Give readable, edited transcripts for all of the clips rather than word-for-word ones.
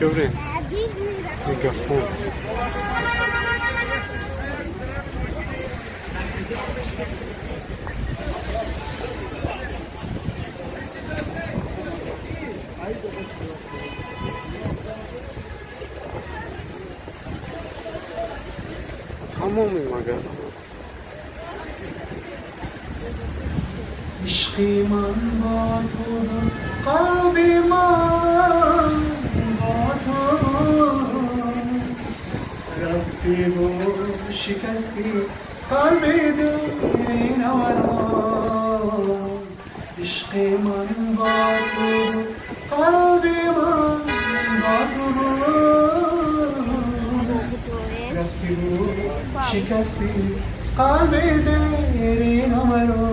Бибрем мегафон. Тамоми магазин. Ишқи ман бо ту буд, қалби ман бо ту буд, рафтиву шикастӣ қалби деринамро. Ишқи ман бо ту буд, қалби ман бо ту буд, рафтиву шикастӣ қалби деринамро.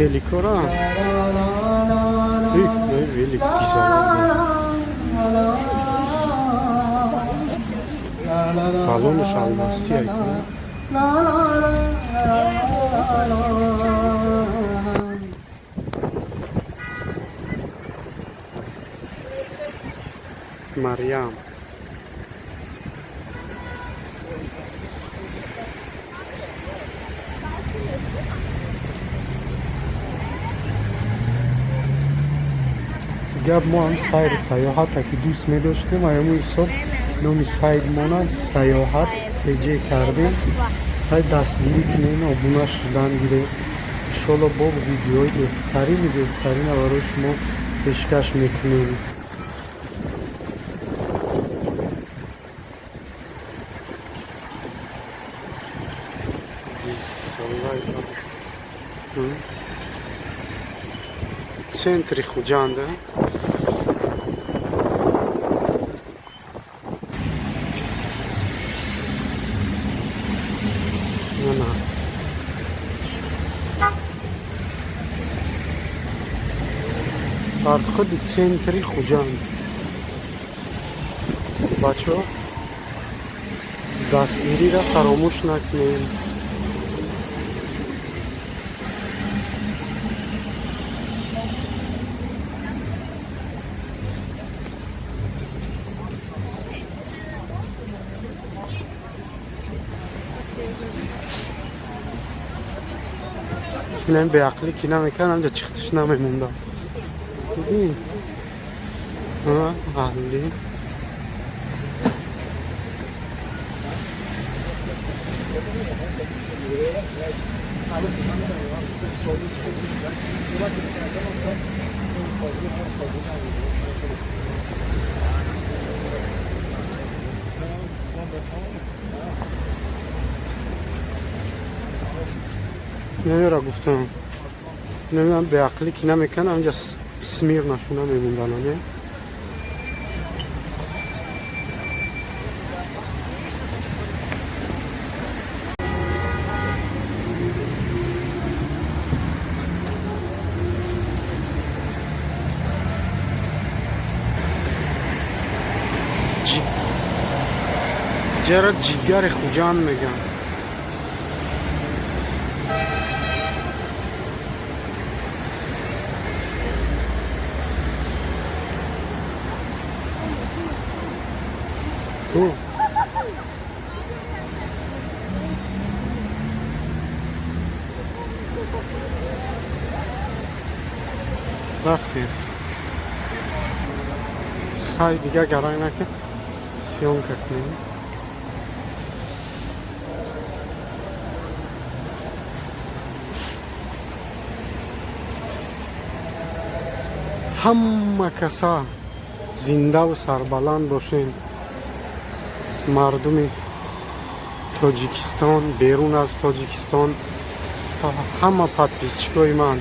Великора велик гизалар. Балонаш алмастӣ айку. Марьям. Гап, мо ҳам сайру саёҳата ки дӯст медоштем, аяму ҳисоб номи сайтмона Саёҳат ТЖ кардем. Хай, дастгирӣ кунем, обуна шудан гирем. Иншолло, бо видеои беҳтарини беҳтарина барои шумо пешкаш мекунем. Центри Хуҷанда. Ана дар худи центри Хуҷанд, бачаҳо, дастгириро фаромӯш накунем. Синами беақлӣ ки намекардам, ҷа чихтиш намемондам. Дидӣ, аҳли. Намера гуфтам, намедонам, беақлӣ ки намекардам, ҷа смир нашу намемонданам е. Ҷара ҷигари Хуҷанд мегӯям. Ку рафтем. Хай, дига гаранг накун, съёмка кунем. Ҳама каса зиндаву сарбаланд бошен, мардуми Тоҷикистон, берун аз Тоҷикистон, ҳама подписчикои ман.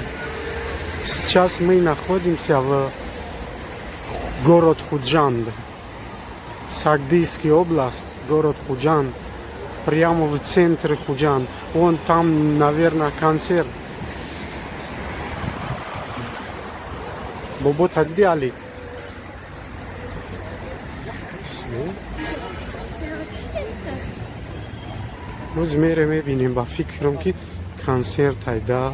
Сейчас мы находимся в город Худжанд, Сагдийский область, город Худжанд, прямо в центре Худжанд. Вон там, наверное, концерт. Бобо тадди, Алик. Сме? Рӯз мере мебинем. Ба фикрам, ки консерт айда.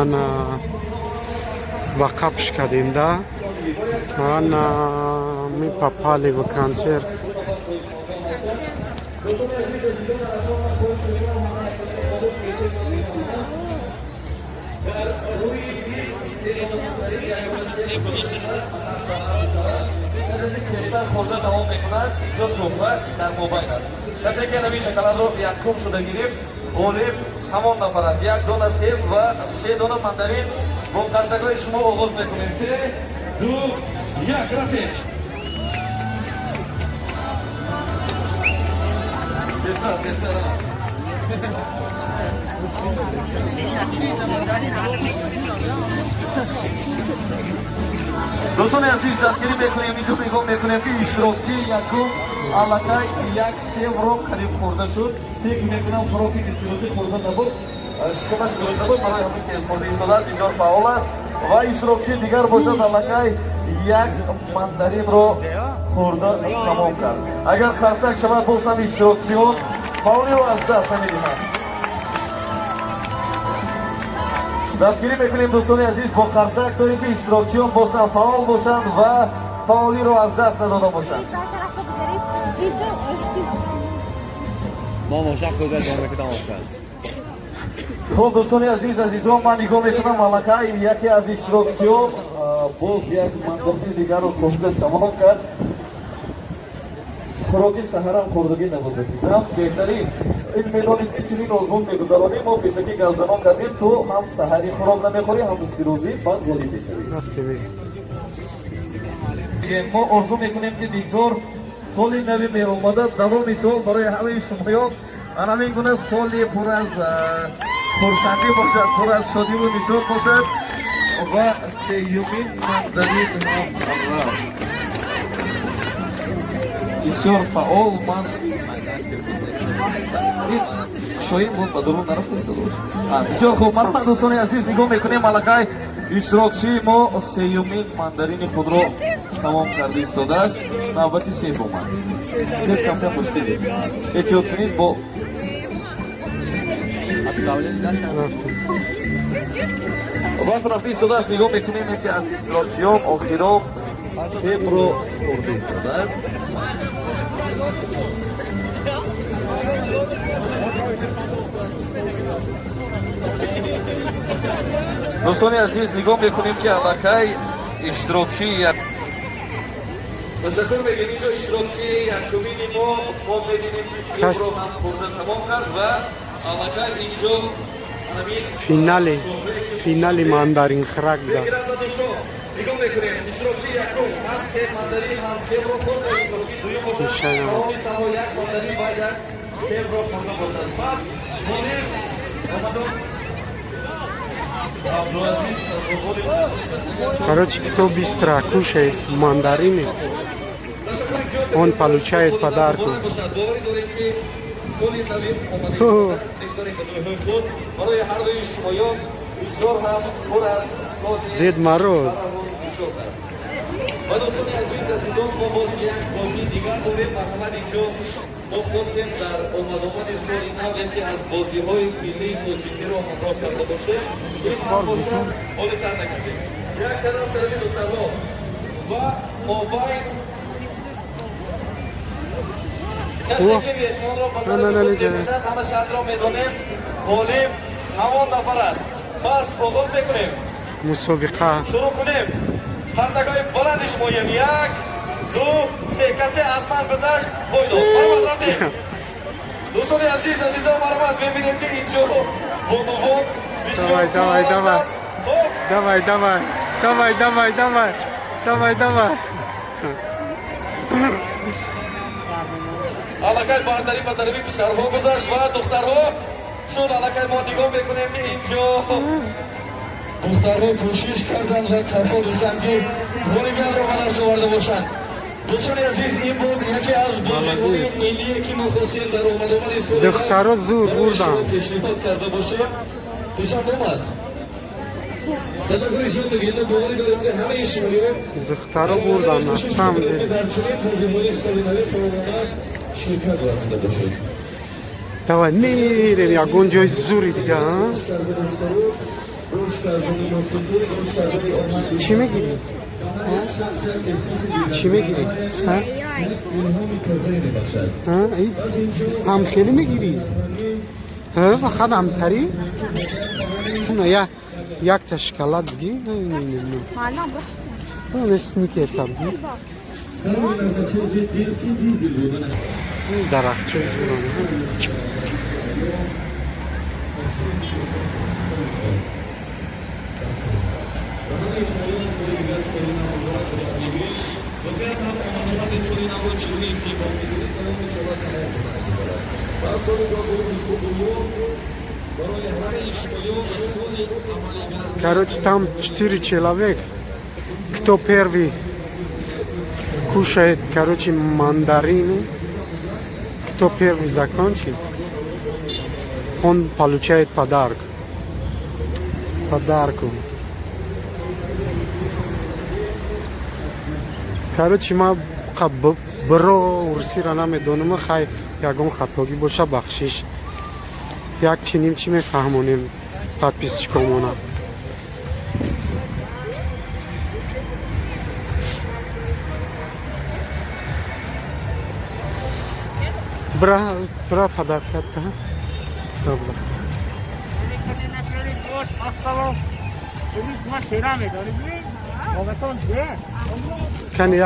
Ана, ба қапш кардем да. Ана, мы попали в концерт. Дӯстони азиз, азизон, дар рӯи миз се дона мандарин, як дона себ гузошта шудааст. Касе ки пештар хӯрда тамом мекунад, инҷо тӯҳфа дар мобайн аст. Касе ки ҳамин шоколадро якум шуда гирифт, ғолиб ҳамон нафар аст. Як дона себ ва се дона мандарин. Бо қарсакҳои шумо оғоз мекунем. Се, ду, як, рафтем! Тезтар, тезтар! Дӯстони азиз, дастгирӣ мекунем. Инҷо нигоҳ мекунем, ки иштирокчии якум аллакай як себро қариб хӯрда шуд. Фикр мекунам, хӯроки бисёрӣ хӯрда набуд, шикамаш гурусна буд, барои ҳамин тез хӯрда истодааст, бисёр фаъол аст. Ва иштирокчии дигар бошад, аллакай як мандаринро хӯрда тамом кард. Агар қарсак шавад, боз ҳам иштирокчиён фаъолиро аз даст намедиҳанд. Дастгирӣ мекунем, дӯстони азиз, бо қарсак, то ин ки иштирокчиён боз ҳам фаъол бошанд ва фаъолиро аз даст надода бошанд. Дар тарафа гузаред. Инҷо ошти. Мо мошақ кӯда ҷомеки тамом кард. Хуб, дӯстони азиз, азизон, ман нигоҳ мекунам, аллакай яке аз иштирокчиён боз як мандарини дигарро хӯрда тамом кард. Хӯроки саҳарам хӯрдагӣ набуд, ба фикрам. Беҳтарин ин медонист, ки чунин озмун мегузаронем. Мо пешакӣ гапзанон кардем: ту ҳам саҳарӣ хӯрок намехӯрӣ, ҳам нисфирӯзӣ, баъд ғолиб мешавӣ. Рафтем. Мо орзу мекунем, ки бигзор соли нави меомада давоми сол барои ҳамаи шумоён ана ҳамин гуна соли пур аз хурсандӣ бошад, пур аз шодиву нишот бошад. Ва сеюмин мандарин ҳам рафт. Бисёр фаъол. Ман шоин буд, ба дурун нарафта истода бошад. Бисёр хуб, марҳамат, дӯстони азиз, нигоҳ мекунем, аллакай иштирокчии мо сеюмин мандарини худро тамом карда истодааст. Навбати себ омад. Себ камтар мушкиле, эҳтиёт кунед бо Рафтем. Вақт рафта истодааст. Нигоҳ мекунем, яке аз иштирокчиён охирон себро хӯрда истодааст. Дӯстони азиз, нигоҳ мекунем, ки аллакай иштирокчии як, ташаккур мегӯем, инҷо иштирокчии якумини мо мебинем, ки себро ҳам хӯрда тамом кард ва аллакай инҷо ҳамин Финали мандаринхӯрак буда. мегирад. Ва дӯстон, нигоҳ мекунем, иштирокчии якум ҳам се мандарин, ҳам себро хӯрд ва иштирокчии дуюм бошад, Ишана. тавонист танҳо як мандарин ва як себро хӯрда бошад. Пас ғолиб омадон Абдуазиз аз ғолиб. Короче, кто быстро кушает мандарины, он получает подарки. Боварӣ дорем, ки соли нави омада бигзорем ба дӯйҳои худ барои ҳар дуи шумоён бисёр ҳам пур аз соли Дед Мороз. нишот аст. Ва дӯстони азиз, азизон, мо боз як бозии дигар дорем. Марҳамат, инҷо мо хостем дар омадомади соли нав яке аз бозиҳои миллии тоҷикиро ҳамроҳ карда бошем. Ин ҳам бошад, ҳоли сар накардем. Як тараф тарафи духтарҳо ва мобайн касе ки ресмонро ба На, на, тарафи худ на, на. мекашад, ҳама шартро медонем, ғолиб ҳамон нафар аст. Пас оғоз мекунем. Мусобиқа. Шурӯъ кунем. Қарсакҳои баланди шумоем. Як, ду, се. Касе аз ман гузашт, бойдод. Марҳамат, рафтем. Дӯстони азиз, азизон, марҳамат, мебинем, ки инҷо бонувон бисёр Давай, давай, фаъол давай. ҳастанд. Хуб. Давай, давай. Давай, давай, давай. Давай, давай. Аллакай бартарӣ ба тарафи писарҳо гузашт ва духтарҳо шуд. Аллакай мо нигоҳ мекунем, ки инҷо духтарҳо кӯшиш карданд ва тавонистанд, ки ғолибиятро ба даст оварда бошанд. Дӯстони азиз, ин буд яке аз бозиҳои миллие, ки мо хостем дар омадомади соли нав Духтаро зуд барои бурданд. шумо пешниҳод карда бошем. Писанд омад? Ташаккури зиёд мегӯем. Мо боварӣ дорем, ки ҳамаи шумоён Духтаро бурданд, на самом деле. дар чунин бозиҳои соли нави фаъолона ширкат варзида бошед. Давай, мерем ягон ҷои зури дига, а? Карданам суруд. Чӣ мегирӣ? Чӣ мегирӣ? Ҳамхелӣ мегирӣ? Фақат ҳамтарӣ? Якта шоколад бигӣ. Сникерса бигӣ. Дарахчаи зурам. Короче, там 4 человек. Кто первый кушает, короче, мандарину, кто первый закончит, он получает подарок. Подарку. Короче, ма бро урсира намедонам, хай ягон хатогӣ боша, бахшиш. Як чиним чӣ мефаҳмонем подписчикомона. Бра, бра подарката. Добра. Кани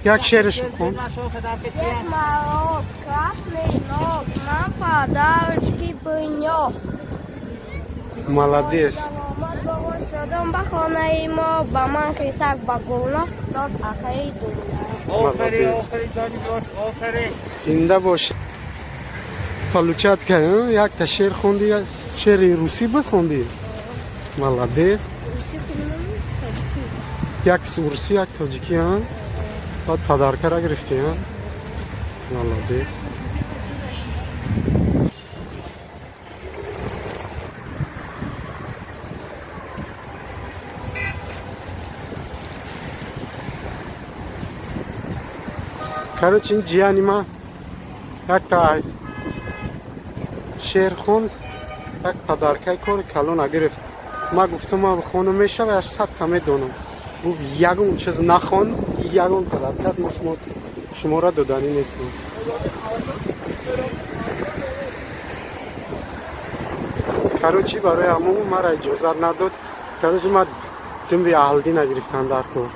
як шеърш бхон. Дед Мороз, красный нос, нам подарочки принес. Молодец. Саломат бош, ба хонаи мо, ба ман хисак ба гулнос дод ахаи дунё. Молодец. Зинда бош. Получать ка, якта шеър хонди, шеъри русӣ буд хонди. Молодец. Русӣ хондам, тоҷикӣ. Як урусӣ, як тоҷикӣ, а? Баъд подаркара гирифтӣ, а? Молодец. Короче, ин ҷияни ма якта шеър хонд, як подаркаи кори калона гирифт. Ма гуфтам, ма бихонам мешава, я садта медонам. Гуфт, ягон чиз нахон, ягон подаркат мо шуморо доданӣ нестем. Короче, барои ҳамон мара иҷозат надод. Короче, ма думби аҳлдӣ нагирифтам дар кор.